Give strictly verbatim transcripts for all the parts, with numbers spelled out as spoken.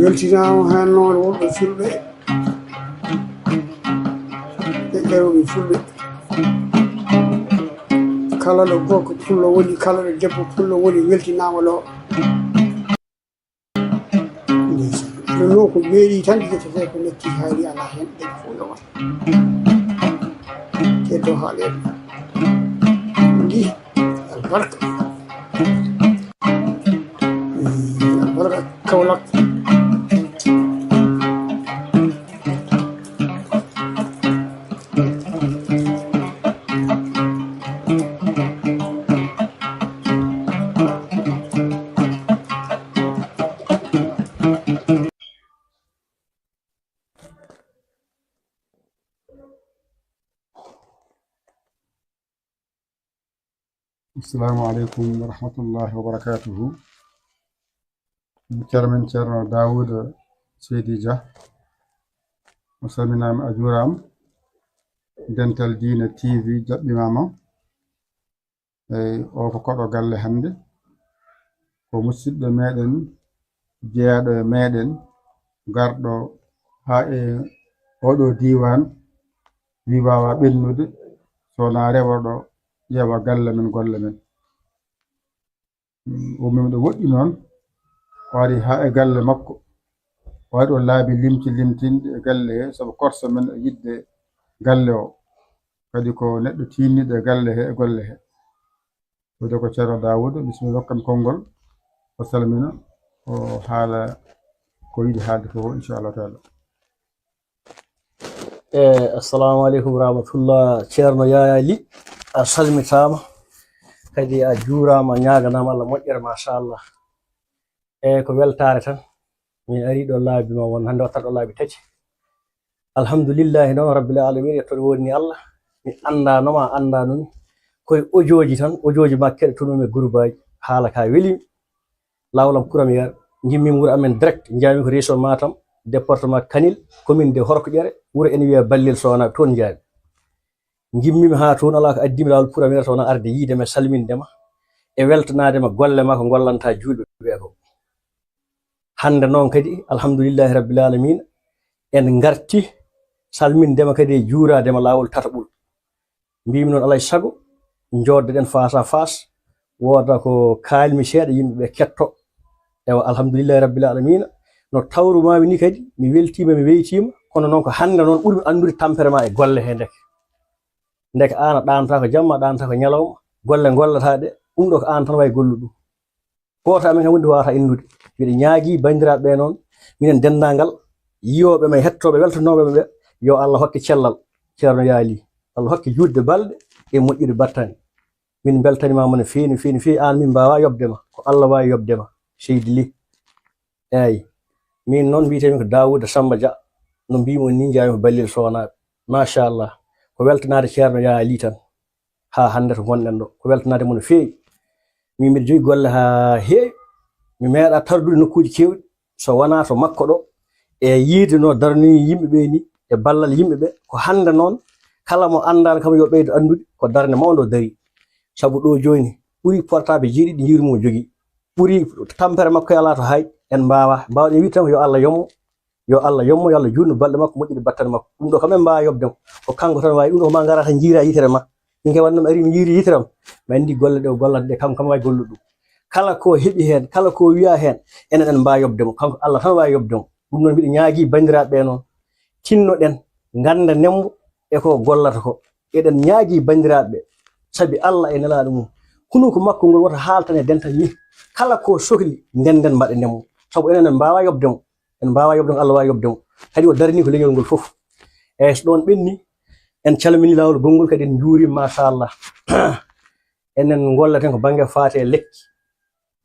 Weltinaama heen noon wonɓe fulɓe e ƴeewɓe fulɓe. Kala ɗo gorko pullo woni, kala ɗo debbo pullo woni, weltinaama ɗo. Ndeysaan. Ɗum noon ko meeri tan, yettete ko natti, haali alaa heen, ɗen fof yo waɗ. Keddo haaleede. Ndi albarka. Mm, albarka Kaolack. Assalamu aleykum wa rahmatullahi wa barakatuhu. Ceerno men Ceerno Daawuda Seydi Jah, o salminaama, a juuraama. Dental Diine T V jaɓɓimaama. Eyi, o ko koɗo galle hannde. Ko musidɗo meɗen, jeyaɗo e meɗen, garɗo haa e oɗo diiwaan, wi waawa ɓennude, so wonaa rewa ɗo, ƴeewa galle men, golle men. Mm, o memi ɗo woɗɗi noon, o ari haa e galle makko. O waɗi o laabi limti limtinɗi e galle he, sabu korsa men e yiɗde galle o. Kadi ko neɗɗo tiinniiɗo e galle he, e golle he. Wiyde ko Ceerno Daawuda, bisimilla, hokkam konngol, o salmina, o haala ko yiɗi haalde ko, inchallahu taala. E, assalamu aleykum wa rahmatullah. Ceerno Yaya Ly, a salmitaama, kadi a juuraama, a ñaaganaama Allah moƴƴere, machallah. E, ko weltaare tan. Min ari ɗo laabi ma won hannde, wattata ɗo laabi tati. Alhamdulillahi noon, rabbil alamin, yettoode woni ni Allah. Mi anndaano ma, anndaano mi. Koye ojooji tan, ojooji ma keɗotonoomi e gurbaaji. Haala ka weli mi. Laawol am kuram yar. Njimmim wuro amen direct. Njaami ko région Matam, département Kanel, commune de Horkoƴere, wuro ene wiyee Ballel Sowana, toon njaami. Ngimmimi haa toon, alaa ko addi mi laawol pour amira toon arde yiide ma, salminde ma e weltanaade ma golle ma ko ngollantaa juulɓe ɓe ko. Hannde noon kadi, alhamdulillahi rabbil aalamiina, en ngarti salminde ma kadi e juuraade ma laawol tataɓol. Mbiymi noon, alaa e sago, njooddoɗen face à face, wooda ko kaalmi seeɗa, yimɓe ɓe ketto. Ewa, alhamdulillahi rabbil aalamiina. No tawrumaami ni kadi, mi weltiima, mi weytiima, kono noon ko hannde noon ɓurmi anndude tampere ma e golle he ndeke. Ndeke aan a ɗaantaako jamma, a ɗaantaako ñalawma, golle ngollataa ɗe, ɗum ɗo ko aan tan waawi gollude ɗum. Gooto amen kam woni waawata innude. Miɗo ñaagii banndiraaɓe ɓe noon, minen denndaangal yiyooɓe ma e hettooɓe weltanooɓe ma ɓe, yo Allah hokke cellal, Ceerno Yaali. Allah hokke juutde balɗe e moƴƴude battane. Min mbeltaniima ma no feewi, no feewi, no feewi. Aan min mbaawaa yoɓde ma. Ko Allah waawi yoɓde ma, seydi Ly. Eeyi. Min noon mbiyetee-mi ko Daawuda Sammba Jah. No mbiimi on nii, njaami ko Ballel Sowanaaɓe. Machallah. Ko weltanaade Ceerno Yaali tan. Haa hannde to ngonɗen ɗo. Ko weltanaade mo no feewi. Min mbiɗo jogii golle haa heewi. Mi meeɗaa tardude nokkuuji keewɗi. So wonaa to makko ɗo, e yiide no darnii yimɓe ɓe ni, e ballal yimɓe ɓe, ko hannde noon, kala mo anndaano kam yo ɓeydo anndude, ko darnde mawnde o darii. Sabu ɗo jooni, ɓuri portable jeeɗiɗi njiyru mo jogii. Ɓuri tampere makko e alaa to hay, en mbaawaa. Mbaawɗen wiide tan ko yo Allah yommo, yo Allah yommo, yo Allah juutnu balɗe makko, moƴƴude battane makko. Ɗum ɗo kam en mbaawaa yoɓde mo. Ko kanko tan waawi, ɗum ɗo ko ma ngara tan njiira yitere ma. Min kay wonno mi ari mi yiiri yitram, mi anndi golle ɗe o gollata ɗe, kanko kam waawi gollude ɗum. Kala ko heɓi heen, kala ko wiyaa heen, enen en mbaawi yoɓde mo. Kanko Allah tan waawi yoɓde mo. Ɗum noon mbiɗo ñaagii banndiraaɓe ɓe noon, tinnoɗen, ngannda nembo e ko gollata ko. Eɗen ñaagii banndiraaɓe ɓe, sabi Allah e nelaaɗo mum. Hunuko makko ngol wota haaltan e dental ni. Kala ko sokli, ndennden mbaɗen mo. Sabu enen en mbaawaa yoɓde mo. En mbaawaa yoɓde mo, Allah waawi yoɓde mo. Kadi o darnii ko leñol ngol fof. Eeyi, so ɗoon ɓenni, en calminii laawol gonngol, kadi en njuuriima, machallah. Enen ngollaten ko bannge faati e lekki.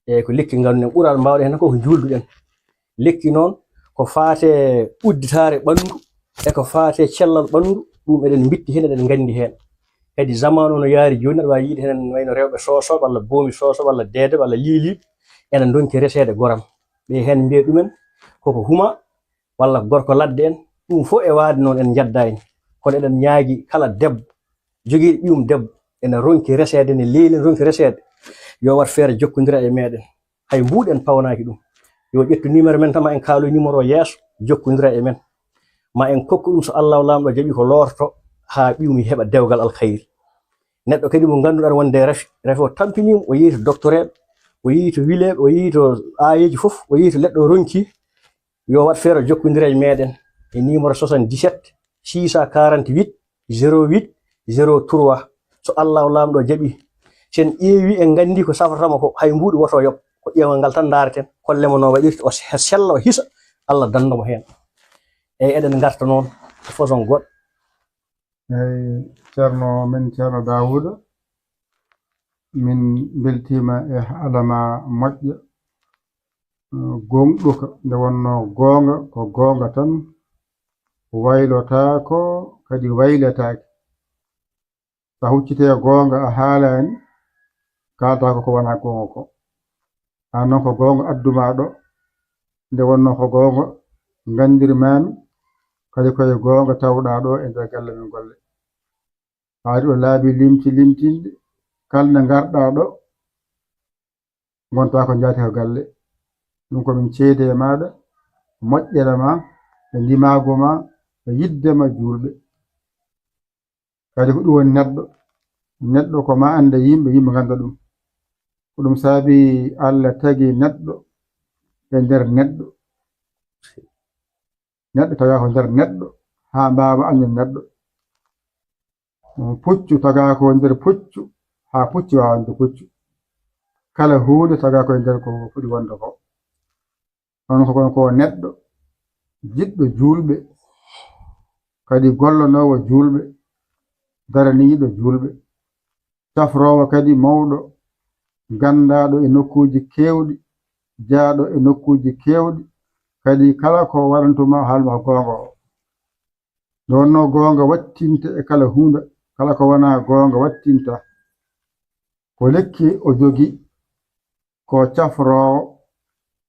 Eeyi, ko lekki ngannduɗen ɓural mbaawɗen heen ko, ko njuulduɗen. Lekki noon ko faati e udditaare ɓanndu, E ko faati e cellal ɓanndu, ɗum eɗen mbitti heen, eɗen nganndi heen. Kadi, zamaanu no yaari jooni, aɗa waawi yiide heen wayno rewɓe Soso, walla Boomi Soso, walla Deede, walla Liili, ena ndonki reseede goram. Ɓe heen mbiya ɗumen koko huma, walla gorko ladde en, ɗum fof e waade noon en njeddaani. Kono eɗen ñaagi kala debbo jogiiɗo ɓiyum debbo, ene ronki reseede, ne leeli, ene ronki reseede, yo wat feere jokkondira e meeɗen. Hay mbuuɗi en pawnaaki ɗum. Yo ƴettu numéro men tan, ma en kaaloy numéro yeeso, jokkondira e men. Ma en kokku ɗum, so Allahu Laamɗo jaɓi ko loorto, haa ɓiyum heɓa dewgal alkhayri. Neɗɗo kadi mo ngannduɗaa wonde rafi, rafi o tampiniima, o yehi to doktoreeɓe, o yehi to wileeɓe, o yehi to aayeeji fof, o yehi to leɗɗo o ronki, yo wat feere jokkondira e meeɗen e numéro soixante-dix-sept six cent quarante-huit zéro huit zéro trois. So Allahu Laamɗo jaɓi, sen ƴeewi en nganndi ko safrata mo ko, hay mbuuɗi woto yoɓ, ko ƴeewal ngal tan ndaareten, kolle mo no waɗirta, o se-, sella, o hisa, Allah danndo mo heen. Eyi, eɗen ngarta noon e façon goɗɗo. Eyi, Ceerno men, Ceerno Daawuda, min mbeltiima e haala ma moƴƴa, eh, gooŋɗuka. Nde wonnoo goonga ko goonga tan, waylotaako, kadi wayletaake. So a huccitee goonga, a haalaani, kaaltaako ko wonaa goonga ko. Aan noon ko goonga addu maa ɗo, nde wonnoo ko goonga nganndirmaami, kadi ko e goonga tawɗaa ɗo e nder galle men golle. Haa ɗo laabi limti limtinɗi, kala nde ngarɗaa ɗo, ngontaa ko njaati ko galle. Ɗum ko min ceede e maaɗa, moƴƴere ma, e ndimaagu ma, e yidde ma juulɓe. Kadi ko ɗum woni neɗɗo. Neɗɗo ko ma annda yimɓe, yimɓe ngannda ɗum. Ko ɗum saabi Allah tagi neɗɗo e nder neɗɗo. Neɗɗo tagaa ko nder neɗɗo, haa mbaawa anndude neɗɗo. Puccu tagaa ko nder puccu, haa puccu waawa anndude puccu. Kala huunde tagaa ko e nder ko foti wonde ko. Onon ko, kon ko neɗɗo jiɗɗo juulɓe, kadi gollanoowo juulɓe, daraniiɗo juulɓe, safroowo kadi mawɗo, ganndaaɗo e nokkuuji keewɗi, jaaɗo e nokkuuji keewɗi, kadi kala ko waɗantuma haalma ko goonga o. Nde wonnoo goonga wattinta e kala huunde, kala ko wonaa goonga wattinta. Ko lekki o jogi, ko cafroowo,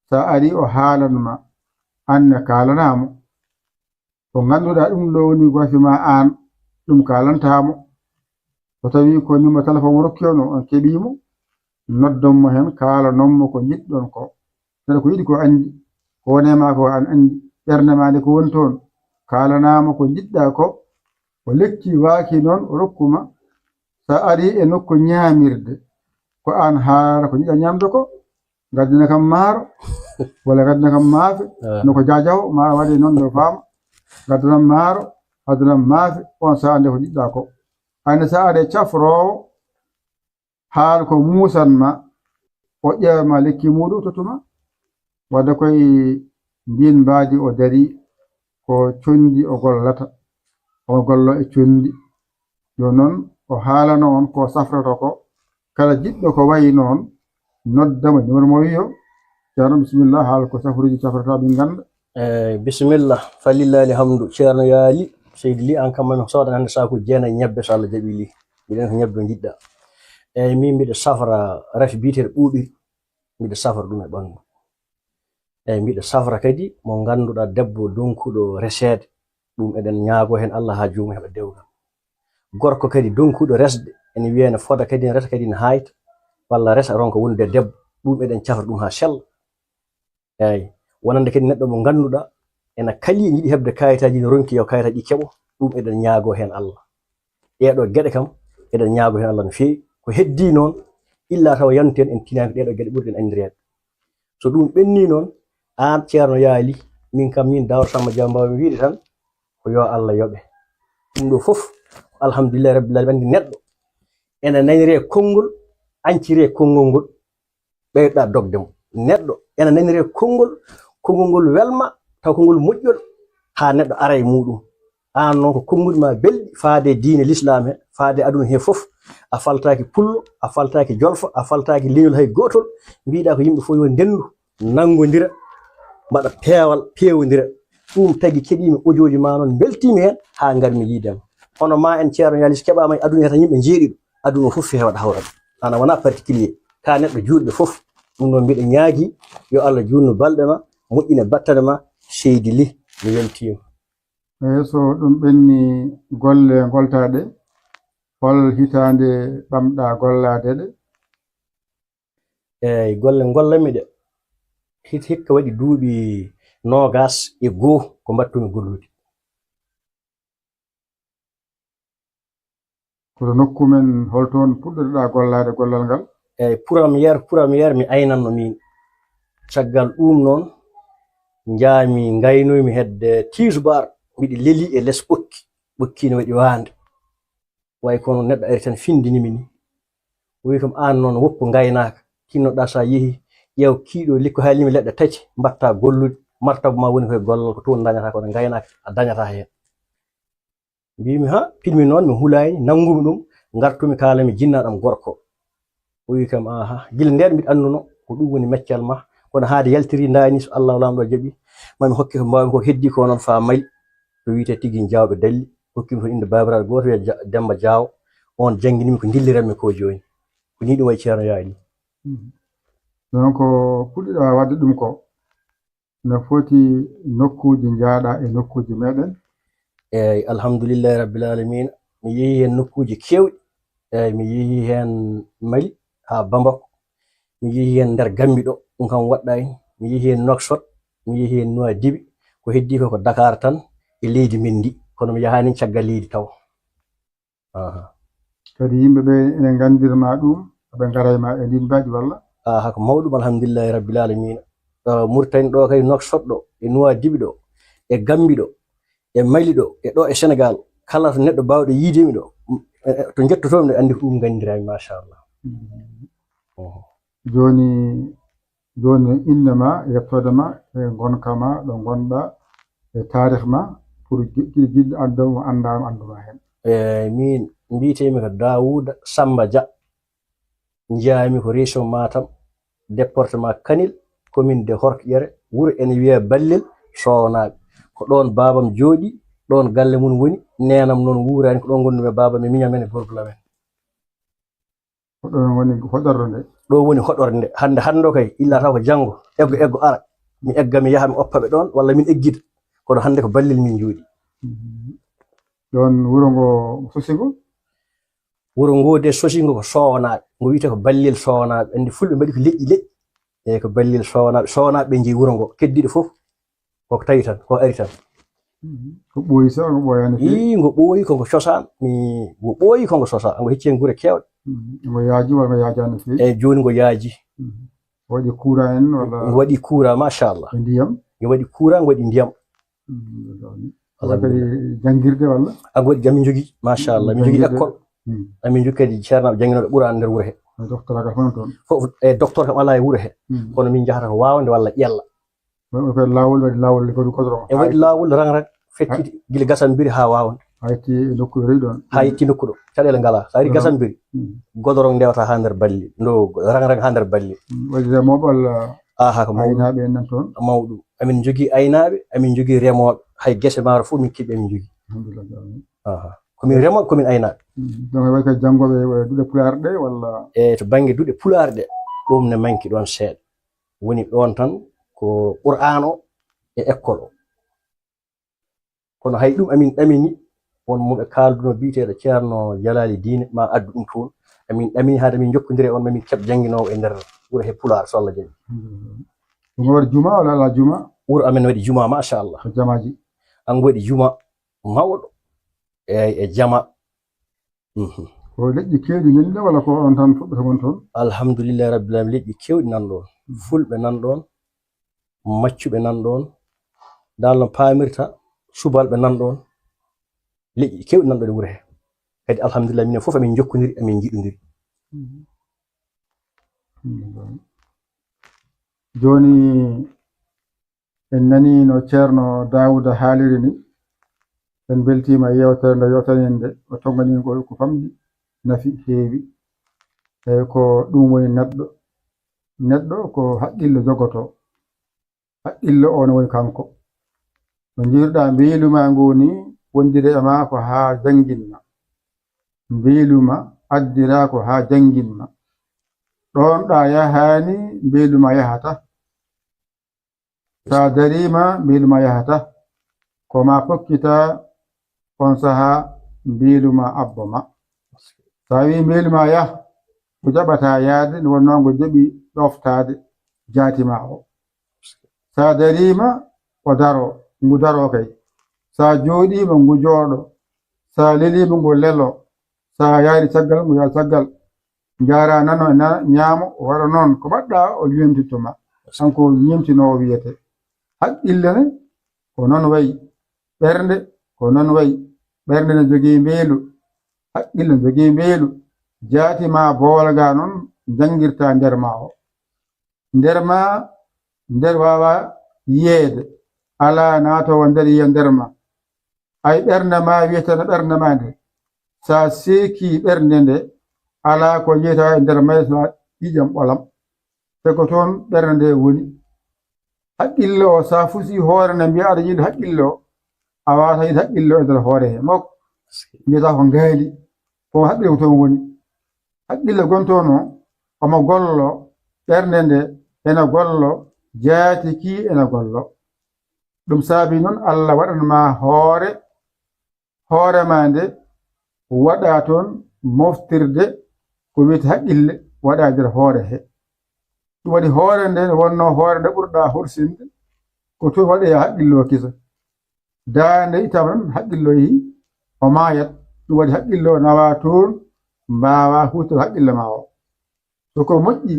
so a ari o haalan ma, aan ne kaalanaa mo. Ko ngannduɗaa ɗum ɗo woni wafi ma aan, ɗum kaalantaa mo. So tawii ko numéro téléphone mo rokki on, on keɓii mo, noddon mo heen, kaalanon mo ko njiɗɗon ko. Neɗɗo ko yiɗi ko anndi, ko woni e maa ko aan anndi, ɓernde maa nde ko woni toon, kaalanaa mo ko njiɗɗaa ko. O lekki waaki noon, o rokku ma. So a ari e nokku ñaamirde, ko aan haara ko njiɗɗaa ñaamde ko, ngaddana kam maaro, walla ngaddana kam maafe, ah, no ko jaajawo, ma waɗe noon nde faama, ngaddana maaro, ngaddana maafe, on sahaa nde ko njiɗɗaa ko. Aan ne so a ari e cafroowo, haal ko muusan ma, o ƴeewa ma lekki muuɗum, o tottu ma. Wadde koye ndiin mbaadi o darii, ko conndi o gollata, o gollo e conndi. Jooni noon, o haalano on ko safrata ko. Kala jiɗɗo ko wayi noon, nodda mo numéro mo wiyo. Ceerno, bisimilla, haal ko safruuji safrata, min ngannda. Eey, bisimilla, falillahi alhamdu. Ceerno Yaali, Seydi Li, aan kam, mi soodani hannde saakuuji jeenayi ñebbe, so Allah jaɓii Li. Mbiɗen ko ñebbe njiɗɗaa. Eey, min mbiɗa safra rafi biyeteeɗo ɓuuɓiri, mbiɗa safra ɗum e ɓanndu. Eey, mbiɗa safra kadi mo ngannduɗaa debbo donkuɗo reseede, ɗum eɗen ñaagoo heen Allah haa joomum heɓa dewgal. Gorko kadi donkuɗo resde, ene wiyee ene fota kadi, ene resa kadi, ene haayta, walla resa ronka wonde debbo, ɗum eɗen cafra ɗum haa sella. Eey, wonande kadi neɗɗo mo ngannduɗaa ena kali, ene yiɗi heɓde kayitaaji, ene ronki yo kayitaaji ɗi keɓo, ɗum eɗen ñaagoo heen Allah. Ɗee ɗoo geɗe kam, eɗen ñaagoo heen Allah no feewi. Ko heddii noon, illa tawa yanti en, en tinaani ko ɗee ɗoo geɗe ɓurɗen anndireede. So ɗum ɓennii noon, aan Ceerno Yaali, min kam, min Daawda Samba Dia, mbaawmi wiyde tan ko yo Allah yoɓe. Ɗum ɗoo fof, alhamdulillahi rabbil aalamiin, anndi neɗɗo ena naniree konngol, anciree konngol ngol, ɓeyɗa dogde mo. Neɗɗo ena naniree konngol, konngol ngol welma, taw ko ngol moƴƴol, haa neɗɗo ara e muuɗum. Aan noon ko konnguɗi ma belɗi faade e diine Lislaam he, faade e aduna he fof. A faltaaki pullo, a faltaaki jolfo, a faltaaki leñol hay gootol. Mbiɗa ko yimɓe fof yo ndenndu, nanngodira, mbaɗa peewal, peewondira. Ɗum tagi keɗiimi audio ji ma noon, mbeltiimi heen haa ngarmi yiide ma. Hono ma en Ceerno Yaali, so keɓaama e aduna tan yimɓe njeeɗiɗo, aduna o fof feewa waɗa hawra ɗum. Ana wona particulier. Ka neɗɗo juulɓe fof. Ɗum noon mbiɗa ñaagi yo Allah juutnu balɗe ma, moƴƴina battane ma, seydi Lih, mi weltiima. Eeyi, so ɗum ɓenni golle ngoltaaɗe, hol hitaande ɓamɗa gollaade ɗe? Eeyi, golle ngollanmi ɗe. Hit-, hikka waɗi duuɓi noogaas e goo ko mbaɗtumi gollude. Koto nokku men, hol toon puɗɗotoɗaa gollaade gollal ngal? Eeyi, première, première mi aynanno miin. Caggal ɗuum noon, njaami ngaynoymi hedde tiisubaar, mbiɗa leli e les ɓokki. Ɓokki ne waɗi waande. Way kono neɗɗo ari tan findini mi ni. O wi kam, "Aan noon woppu ngaynaaka, tinnoɗaa so a yehi, ƴeew kiiɗo likko haalimi leɗɗe tati, mbatta gollude, martabu ma woni koye gollal, ko toon dañata, kono ngaynaaka a dañata heen." Mbimi, "Ha, pinmi noon, mi hulaani, nanngumi ɗum, ngartumi kaalami jinnaaɗo am gorko." O wi kam, "Aha, gila ndeen mbiɗa annduno ko ɗum woni meccal ma, kono haade yaltiri ndaani, so Allahu Laamɗo jaɓi, mami hokke ko mbaawmi ko, heddi ko noon faa Mali, to wiyetee Tigin Jaawɓe Dalli, hokkimi toon innde baabiraaɗo gooto wiyee Ja-, Demmba Jaawo, oon jannginimi ko ndilliranmi ko jooni." Ko nii ɗum wayi Ceerno Yaali. Mhm. Donc, puɗɗiɗaa waɗde ɗum ko, no foti nokkuuji njaaɗa e nokkuuji meɗen? Eeyi, alhamdulillahi rabbil aalamiina. Mi yehi heen nokkuuji keewɗi. Eeyi, mi yehi heen Mali haa Bamako. Mi yehi heen nder Gambi ɗo, ɗum kam waɗɗaani. Mi yehi heen Nouakchott, mi yehi heen Nouadhibou. Ko heddii ko, ko Dakar tan e leydi men ndi. Kono mi yahaani caggal leydi taw. Aha. Kadi yimɓe ɓe ene nganndir ma ɗum, ɓe ngaray ma e ndin mbaadi walla? Aha, ko mawɗum, alhamdulillahi rabbil aalamiina. Eh, Mauritanie ɗo kay, Nouakchott ɗo, e Nouadhibou ɗo, e Gambi ɗo, e Mali ɗo, e ɗo e Senegal, kala to neɗɗo baawɗo yiide mi ɗo, m-, e, e, to njettotoomi ɗo, anndi ko ɗum nganndiraami, machallah. Mhm. Oho. Jooni, jooni innde ma, yettoode ma, e ngonka ma, ɗo ngonɗa, e taarikh ma, pour ji-, jiɗɗo anndude mo anndaama, annduma heen. Eeyi, miin mbiyetee-mi ko Daawuuda Sammba Dia. Njeyaa-mi ko région Matam, département Kanel, commune de Horkƴere, wuro ene wiyee Ballel Sowanaaɓe. Ko ɗoon baabam jooɗii, ɗoon galle mum woni, neenam noon wuuraani, ko ɗoon ngondu-mi e baabam e miñam en e gorgol amen. Ko ɗoon woni hoɗorde nde? Ɗo woni hoɗorde nde. Hannde, hannde o kay, illa taw ko janngo, eggo, eggo ara. Mi egga, mi yaha, mi oppa ɓe ɗoon, walla min eggida. Kono hannde ko Ballel min njooɗii. Mhm. Ɗoon wuro ngo sosi ngo? Wuro ngo de sosi ngo ko Sowanaaɓe. Ngo wiyetee ko Ballel Sowanaaɓe. Anndi fulɓe mbaɗi ko leƴƴi leƴƴi. Eeyi, ko Ballel Sowanaaɓe. Sowanaaɓe ɓe njeyi wuro ngo. Keddiiɗo fof koko tawi tan, ko ari tan. Mhm. Ko ɓooyi so, ko ɓooyaani feewi? Ii, ngo ɓooyi, ko ngo cosaan. Mi, ngo ɓooyi, ko ngo sosaa. Ngo hecci heen gure keewɗe. Mhm. Ngo yaaji walla ngo yaajaani feewi? Eeyi, jooni ngo yaaji. Mhm. Waɗi courant en walla? Ngo waɗi courant, machallah. E ndiyam? Ngo waɗi courant, ngo waɗi ndiyam. Mhm. Walla kadi janngirde walla? A, ngo waɗi jam, min njogii, machallah. Min njogii janngirde. École. Mhm. Amin njogii kadi ceernaaɓe jannginooɓe Qur'aan nder wuro he. E doctorat kam hono toon? Fof, e docteur kam alaa e wuro he. Mhm. Kono min njahata ko Waawande walla Ƴella. Waɗi ko laawol, waɗi laawol, ko godorong. E waɗi laawol rang-rang, fecciti gila Gasaambiri haa Waawande. Haa yetti nokku rewi ɗoon. Haa yetti nokku ɗo, caɗeele ngalaa. So ari Gasaambiri, godorong ndewata haa nder Ballel. Ndo rang-rang haa nder Ballel. Mm, waɗi remooɓe walla? Aha, ko mawɗum. Aynaaɓe en nan toon? Mawɗum. Amin njogii aynaaɓe, amin njogii remooɓe. Hay gese maaro fof min keɓi, amin njogii. Alhamdulillah. Aha. Ko min remooɓe, ko min aynaaɓe. Mm. Donc, waɗi ko janngooɓe, e duɗe Pulaar ɗe walla? E to bannge duɗe Pulaar ɗe, ɗum ne manki ɗoon seeɗa. Woni ɗoon tan ko Qur'aan o e école o. Kono hay ɗum amin ɗamini, won mo ɓe kaalduno biyeteeɗo Ceerno Jalaali Diine, ma addu ɗum toon. Amin ɗamini hade min njokkondira e on, ma min keɓ jannginoowo e nder wuro he Pulaar, so Allah jaɓi. Ɗum waɗi juma walla alaa juma? Wuro amen waɗi juma, machallah. Ko jamaaji? Ango waɗi juma mawɗo. Eeyi, e jama. Mhm. Ko leƴƴi keewɗi nan ɗo walla ko on tan fuɗɗata won toon? Alhamdulillahi rabbil aalamiina, leƴƴi keewɗi nan ɗoon. Mhm. Fulɓe nan ɗoon, maccuɓe nan ɗoon, dal no paamirta, subalɓe nan ɗoon. Leƴƴi keewɗi nan ɗoon e wuro he. Kadi alhamdulillahi, minen fof amin njokkondiri, amin njiɗondiri. Mhm. Jooni, en nanii no Ceerno Daawuda haaliri ni. En mbeltiima e yeewtere nde, yeewtere nde o toŋngani ngol ko famɗi, nafi, heewi. Eeyi, ko ɗum woni neɗɗo. Neɗɗo ko haqqillo jogotoo. Haqqillo o ne woni kanko. No njiyruɗaa mbeelu maa nguu nii, wondiri e maa ko haa jannginma. Mbeelu maa addiraa ko haa jannginma. Ɗoon ɗaa yahaani, mbeelu maa yahata. So a dariima, mbeelu maa yahata. Ko maa pokkita oon sahaa, mbeelu maa abbo ma. So a wii mbeelu maa yah, ko jaɓataa yahde, nde wonnoo ngo jaɓi ɗooftaade jaati maa o. So a dariima, o daroo, ngu daroo kay. So a jooɗiima, ngu jooɗoo. So a leliima, ngu leloo. So a yahri caggal, ngu yaha caggal. Njaara nano e na-, ñaamo, o waɗa noon. Ko mbaɗɗaa, o ñeemtitto ma. Kanko ñeemtinoowo wiyete. Haqqille ne, ko noon wayi. Ɓernde, ko noon wayi. Ɓernde ne jogii mbeelu. Haqqille ne jogii mbeelu. Jaati ma boowal ga noon, njanngirta nder ma o. Nder ma, nder waawaa yiyeede. Alaa naatoowo nder yiya nder ma. Ay ɓernde ma wiyeteno ɓernde ma nde. So a seekii ɓernde nde, alaa ko yiyata e nder may so ƴiiƴam ɓolam. Te ko toon ɓernde nde woni. Haqqille o, so a fusii hoore nde mbiya aɗa yiɗi haqqille o, a waawata yiɗi haqqille o e nder hoore he. Mok, mbiyata ko ngaali, ko haqqille ko toon woni. Haqqille gontoon o, omo gollo, ɓernde nde ena gollo, jaati kii ena gollo. Ɗum saabi noon Allah waɗan ma hoore, hoore ma nde waɗa toon moftirde ko wiyetee haqqille waɗa nder hoore he. Ɗum waɗi hoore nde wonnoo hoore nde ɓurɗaa horsinde, ko toon waɗoya haqqille o kisa. Daande itam tan haqqille o yehi, o maayat. Ɗum waɗi haqqille o nawa toon, mbaawa huutor haqqille ma o. So ko moƴƴi,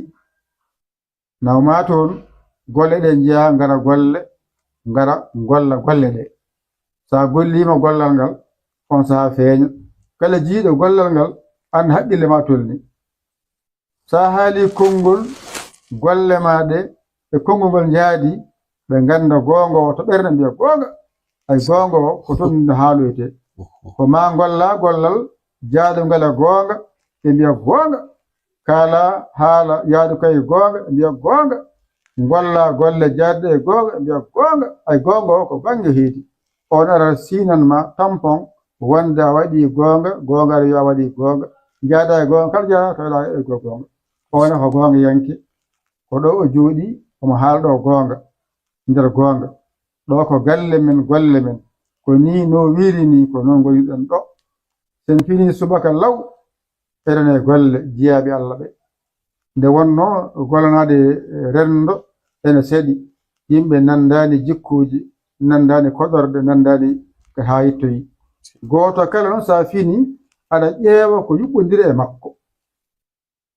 naw ma toon, golle ɗe njeya ngara golle, ngara golla golle ɗe. So a golliima gollal ngal, on sahaa feeña. Kala jiyɗo gollal ngal, annda haqqille ma tolni. So a haalii konngol golle ma ɗe e konngol ngol njaadi, ɓe ngannda goonga o to ɓernde mbiya goonga. Ay goonga o ko toon no haaloytee. Ko ma ngolla gollal, jaadu ngal e goonga, ɓe mbiya goonga. Kaala haala yaadu kay goonga, ɓe mbiya goonga. Ngolla golle jaadɗe e goonga, ɓe mbiya goonga. Ay goonga o ko bannge heedi. On ara siinan ma tampon wonde a waɗii goonga, goonga ara yo a waɗii goonga. Njaada e goonga, kala njaada taweɗaa e go-, goonga. On ko goonga yanke, ko ɗo o jooɗii, omo haala ɗo goonga, nder goonga. Ɗo ko galle men, golle men. Ko nii no wiiri nii, ko noon ngoniɗen ɗo. Sen fini subaka law, eɗen e golle jiyaaɓe Allah ɓe. Nde wonnoo gollanaade renndo ene seɗi, yimɓe nanndaani jikkuuji, nanndaani koɗorɗe, nanndaani ko haa yettoyi. Gooto kala noon, so a fini, aɗa ƴeewa ko yuɓɓondiri e makko.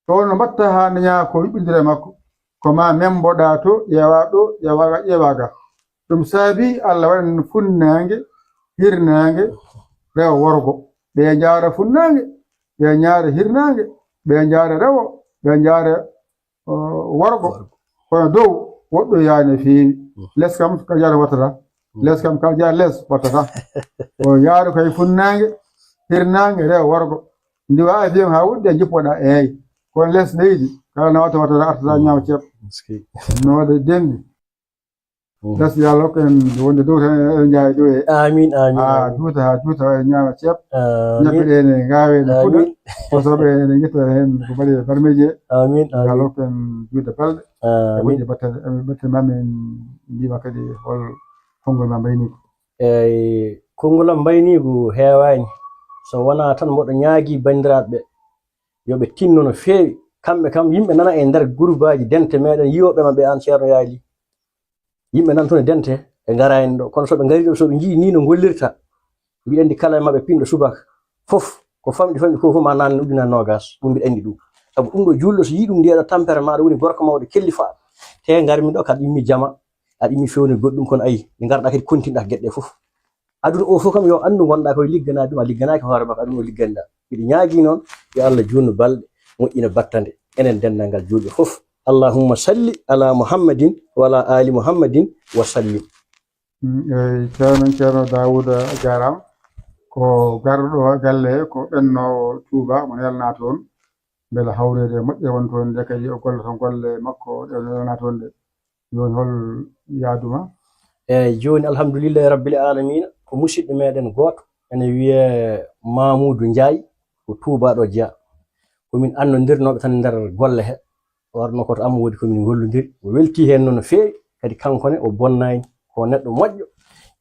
Ɗo no mbaɗta haa dañaa ko yuɓɓondiri e makko? Ko ma memboɗaa to, ƴeewa ɗo, ƴeewa ga, ƴeewa ga. Ɗum saabi Allah waɗani funnaange, hirnaange, rewo worgo. Ɓe njaara funnaange, ɓe njaara hirnaange, ɓe njaara rewo, ɓe njaara, uh, worgo. Worgo. Kono dow, woɗɗo yaani no feewi. Mm. Les kam, kala jaara wattata. Mm. Les kam, kala jaara les wattata. O yaaru kay funnaange, hirnaange, rewo worgo. Ndiwa avion haa wuɗɗi a jippoɗaa, eey. Kono les leydi, kala nawata wattata, artata ñaama ceeb. Miski. No waɗa denndi. Mm. Gas yo Allah hokku en wonde dow tan, eɗen njaha e dow he. Amin, amin, ah, amin. Juuta haa juuta, en ñaama ceeb. Amin. Ñebbe ɗe ne ngaawe, ne fuɗa. Amin. Kosoɓe ene ngitta heen ko mbaɗi e barmeeji he. Amin, amin. Yo Allah hokku en juutde balɗe. Amin. E moƴƴe battane, e battane ma min mbima kadi hol konngol ma mbayniigu. Eey, konngol am mbayniigu heewaani. So wonaa tan mboɗo ñaagii banndiraaɓe ɓe, yo ɓe tinno no feewi. Kamɓe kam, yimɓe nana e nder gurbaaji dente meɗen, yiyooɓe maɓɓe aan Ceerno Yaali. Yimɓe nan toon e dente, ɓe ngaraani ɗo. Kono so ɓe ngarii ɗo, so ɓe njii nii no ngollirta, mbiɗa anndi kala e maɓɓe pinɗo subaka fof, ko famɗi famɗi fof, fof ma naan ujunere noogaas. Ɗum mbiɗa anndi ɗum. Sabu ɗum ɗo juulɗo, so yii ɗum ndeeɗo tampere maaɗa woni gorko mawɗo kellifaaɗo. Te ngarmi ɗo, kaɗa immi jama, aɗa immi fewne goɗɗum, kono ayi, nde ngarɗaa kadi kontinɗaa geɗe ɗe fof. Aduna o fof kam yo anndu ngonɗaa koye ligganaade ɗum, a ligganaaki hoore ma ko aduna o ligganiɗaa. Mbiɗa ñaagii noon yo Allah juutnu balɗe, moƴƴina battane, enen denndaangal juulɓe fof. Allahumma salli ala Muhammadin wa ala ali Muhammadin wa sallim. Mm, eey, ceerno men Ceerno Daawuda, a jaaraama. Ko garɗo ɗo galle he, ko ɓennoowo Tuuba, mo nelnaa toon. Mbele hawreede e moƴƴere won toon nde, kadi o golla toon golle makko ɗe o nelnaa toon ɗe. Jooni hol yaadu ma? Eeyi, jooni, alhamdulillahi rabbil aalamiina, ko musidɗo meeɗen gooto, ene wiyee Mamoudou Ndiaye, ko Touba ɗo jeyaa. Ko min annondirnooɓe tan nder golle he. Warno ko to am woodi ko min ngollondiri. O weltii heen noon no feewi, kadi kanko ne o bonnaani, ko neɗɗo moƴƴo.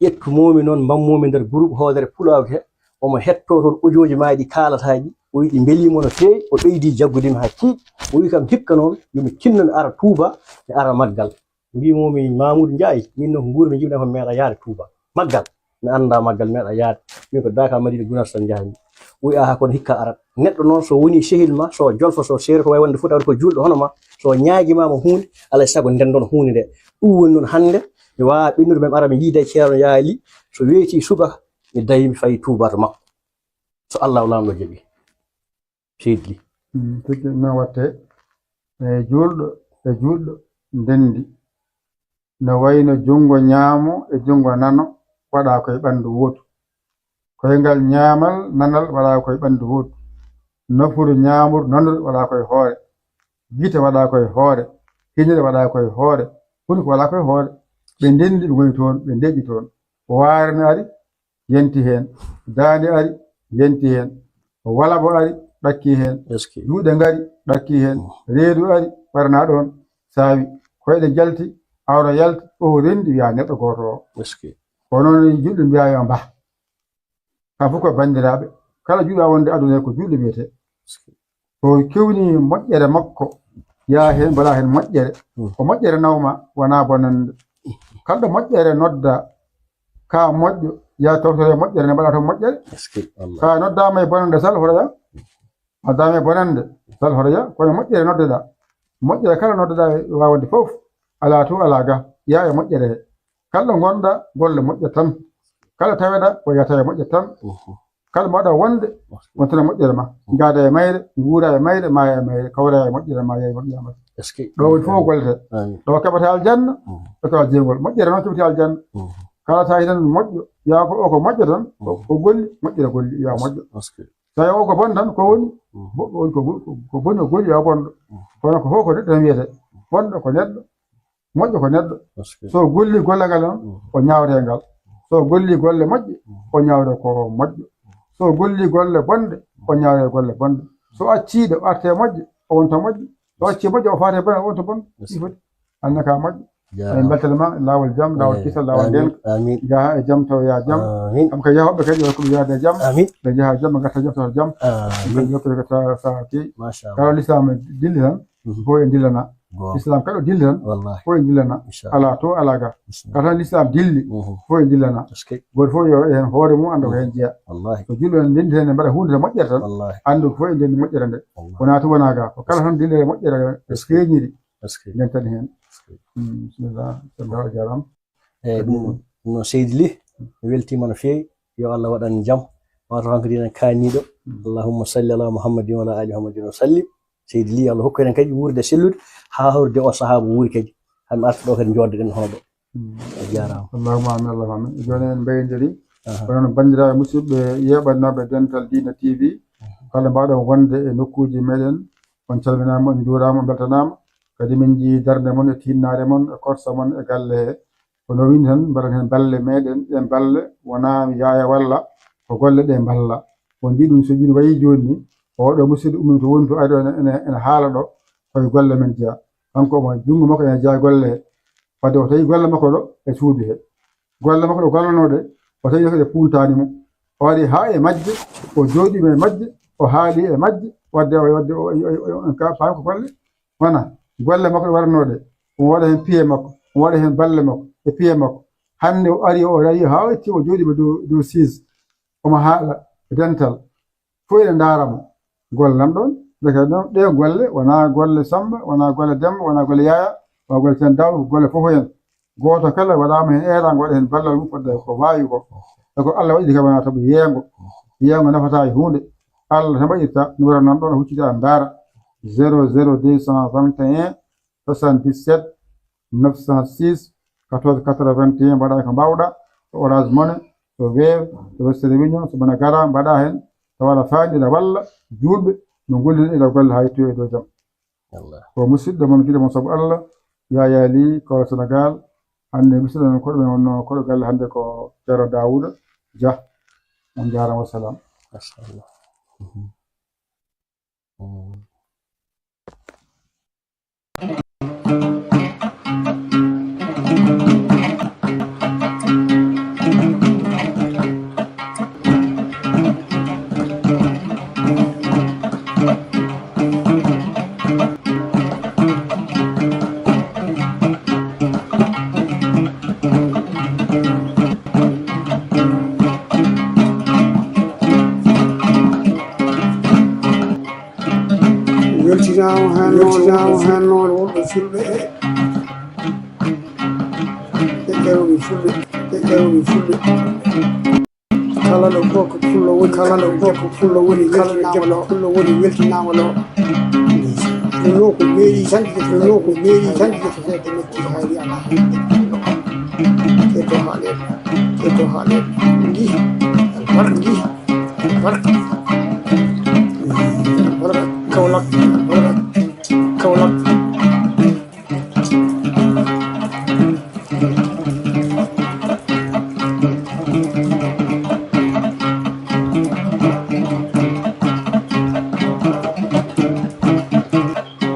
Ƴettumoomi noon, mbammomi nder groupe hoodere Pulaagu he, omo hettoo toon audiooji maa ɗi kaalataa ɗi. O wiyi ɗi mbeliimo no feewi, o ɓeydii jaggude mi haa tiiɗi. O wiyi kam hikka noon, yo mi tinno mi ara Touba, mi ara Maggal. Mbimomi, Mamoudou Ndiaye, min noon ko nguurmi, njiɗmi ko mi meeɗa yaade Touba. Maggal, mi anndaa Maggal, mi meeɗa yaade. Min ko Daaka Madina Gunaas tan njahmi. O wiyi, "Aha, kono hikka arat." Neɗɗo noon so woni sehil ma, so jolfo, so seeri, ko wayi wonde fof tawde ko juulɗo hono ma, so ñaagimaama huunde, alaa e sago ndenndon huunde nde. Ɗum woni noon hannde, mi waawaa ɓennude, mi ara mi yiida e Ceerno Yaali, so weetii subaka, mi dawi mi fayi Touba to makko. So Allahu Laamɗo jaɓii. Seydi Ly. Mm, tigi noon waɗte. E juulɗo e juulɗo ndenndi. No wayno junngo ñaamo e junngo nano waɗaa koye ɓanndu wootu. Koyngal ñaamal, nanal waɗaa koye ɓanndu wootu. Nofuru ñaamuru, nanuru waɗaa koye hoore. Gite waɗaa koye hoore. Hiñire waɗaa koye hoore. Hunuko waɗaa koye hoore. Ɓe ndenndi, ɓe ngoni toon, ɓe ndeƴƴi toon. Waare no ari, yanti heen. Daande ari, yanti heen. Walaɓo ari, ɗakki heen. Est-ce que? Juuɗe ngari, ɗakki heen. Mm. Reedu ari, ɓarnaa ɗoon, saawi. Koyɗe jalti, awra yalti, o renndi, wiya neɗɗo gooto o. Est-ce que? Kono noon, juulɓe mbiyaa yo mbah. Kam fof ko banndiraaɓe. Kala juulɗo wonde aduna he ko juulɗo wiyetee. Est-ce que? So kewni moƴƴere makko, yaa heen, mbaɗa heen moƴƴere. Hmm. Ko moƴƴere nawma, wonaa bonannde. Kala ɗo moƴƴere nodda, ka moƴƴo, yaa tawtore moƴƴere, ne mbaɗa toon moƴƴere. Est-ce que, wallah. Ka noddaama e bonannde, sal hoto yaa. Noddaama e bonannde, sal hoto yaa. Kono moƴƴere noddeɗaa. Moƴƴere kala noddeɗaa e waawde fof, alaa to, alaa ga. Yaa e moƴƴere he. Kala ɗo ngonɗaa, golle moƴƴa tan. Kala taweɗaa, ko yata e moƴƴa tan. Mhm. Kala mbaɗa wonde, wontana moƴƴere ma. Mhm. Ngaada e mayre, nguura e mayre, maaya e mayre, kawra e moƴƴere ma, yaa e moƴƴere ma. Est-ce que? Ɗo woni fof ko gollete. Amin. Ɗo keɓata aljanna, mhm, ɗo keɓata jeygol. Moƴƴere noon keɓata aljanna. Mhm. Kala tawi tan moƴƴo, yaa ko o ko moƴƴo tan, ko, mhm, ko golli, moƴƴere golli, yaa moƴƴo. Est-ce que? Tawi o ko bon tan, ko woni, mhm, bo-, ko, ko, ko boni o golli, yaa bonɗo. Mhm. Kono ko fof ko neɗɗo tan wiyete. Bonɗo ko neɗɗo, moƴƴo ko neɗɗo. Parce que so golli golle ngal noon, mhm, o ñaawre ngal. So golli golle moƴƴe, mhm, o ñaawre ko moƴƴo. So golli golle bonɗe, o ñaawre golle bonɗe. So accii ɗe, o arte moƴƴe, o wonta moƴƴo. So accii moƴƴo, o faate bonɗe, o wonta bonɗo. Ɗi foti. Anne ka moƴƴo. Jaaraama. En mbeltanii ma laawol jam, laawol, eh, kisal, laawol, amin, ndenka. Amin. Njaha e jam, tawoya jam. Amin. Kam ka yahooɓe kadi, yo ko yaade e jam. Amin. Ɓe njaha jam, ɓe ngarta jam, tawa jam. Amin. Kadi yottude ko sa-, sa-, ti-, machallah, kala lislaam dilli tan, mhm, fof en dillana. Goonga. Lislaam kala dilli tan, wallahi, fof en dillana. Inchallah. Alaa to, alaa ga. Inchallah. Kala tan lislaam dilli, mhm, fof en dillana. Est-ce que? Gooto fof yo heen hoore mum annda ko heen jeyaa. Wallahi. So juulɓe ndenndi tan, ne mbaɗa huunde tan moƴƴere tan, wallahi, anndu ko fof en ndenndi moƴƴere nde. Wallahi. Wonaa to, wonaa ga. Ko kala tan dilli e moƴƴere, e, est-ce que, feeñiri. Est-ce que? Ndentani heen. Est-ce que? Mm, bisimilla. Samba, a jaaraama. Eeyi, ɗum, ɗum noon, Seydi Ly, mi weltiima no feewi. Yo Allah waɗan jam. Wata ko hankkadi en kaaniiɗo. Mm. Allahumma salli ala Muhammadin wa ala ali Muhammadin wa sallim. Seydi Ly, yo Allah hokku en kadi wuurde sellude, haa hawrude o sahaa mo wuuri kadi. Haa mi arta ɗo kadi, njooddoɗen hono ɗo. Mm. A jaaraama. Allahumma amin, Allahumma amin. Jooni en mbayndirii. Aha. Ko noon, banndiraaɓe musidɓe yeeɓannooɓe Dental Diina T V, aha, kala mbaaɗo wonde e nokkuuji meeɗen, on calminaama, on njuuraama, on mbeltanaama. Kadi min njiyii darnde mon e tiinnaare mon e korsa mon e galle he. Ko no wini tan, mbaɗen heen balle meeɗen. Ɗeen balle wonaa yaaya walla, ko golle ɗe mballa. On njiyii ɗum, so ɗum wayii jooni ni, oɗo musidɗo ummii to woni to, ari ɗo ene, ene, ene haala ɗo, koye golle men jeyaa. Kanko omo, junngo makko ene jeyaa golle he. Wadde o tawi golle makko ɗo e suudu he. Golle makko ɗe gollanoo ɗe, o tawi ɗe puuntaani mo. O ari haa e majje, o jooɗiima e majje, o haali e majje, wadde o, wadde o, o, o, o, o, ka, faami ko golle. Wona golle makko ɗe waɗanoo ɗe, omo waɗa heen piye makko, omo waɗa heen balle makko e piye makko. Hannde o ari, o ari haa o itti, o jooɗiima dow, dow siis, omo haala e dental. Fof ene ndaara mo. Golle nan ɗoon, ndeke noon, ɗee golle wonaa golle Samba, wonaa golle Demba, wonaa golle Yaaya, wonaa golle Seen Daawda, ko golle fof heen. Gooto kala waɗaama heen eeraango, waɗa heen ballal mum, fodde ko waawi ko. E ko Allah waɗi kam wonaa tabu yeengo. Yeengo nafataa e huunde. Allah tan waɗirta, numéro nan ɗoon, a huccita, a ndaara. Zéro zéro deux cent vingt et un, soixante-dix-sept, neuf cent six, quatorze quatre-vingt-un, mbaɗa ko mbaawɗa, to Orange Money, to Wave, to Western Union, so Money Gram, mbaɗa heen, tawa aɗa faandi, ina walla juulɓe, no ngollira ina golla haa yettoya e dow jam. Wallah. Ko musidɗo mon, giɗo mon sabu Allah, Yaya Ly, Kawla Senegal, Hannde bismiɗen koɗo men wonno koɗo galle hannde ko Ceerno Daawuda Jah. On njaaraama, wassalam. Machallah. Weltinaama heen noon, weltinaama heen noon wonɓe fulɓe e ƴeƴƴerooɓe fulɓe, ƴeƴƴerooɓe fulɓe. Kala ɗo gooto pullo woni, kala ɗo gooto pullo woni, kala ɗo debbo pullo woni, weltinaama ɗo. Ɗum ɗo ko mairie tan, ɗum ɗo ko mairie tan, ƴettete metti hayri alaa. Keto haaɗe, keto haaɗe. Ndi, albarka ndi, albarka. Albarka, Kaolack, albarka, Kaolack.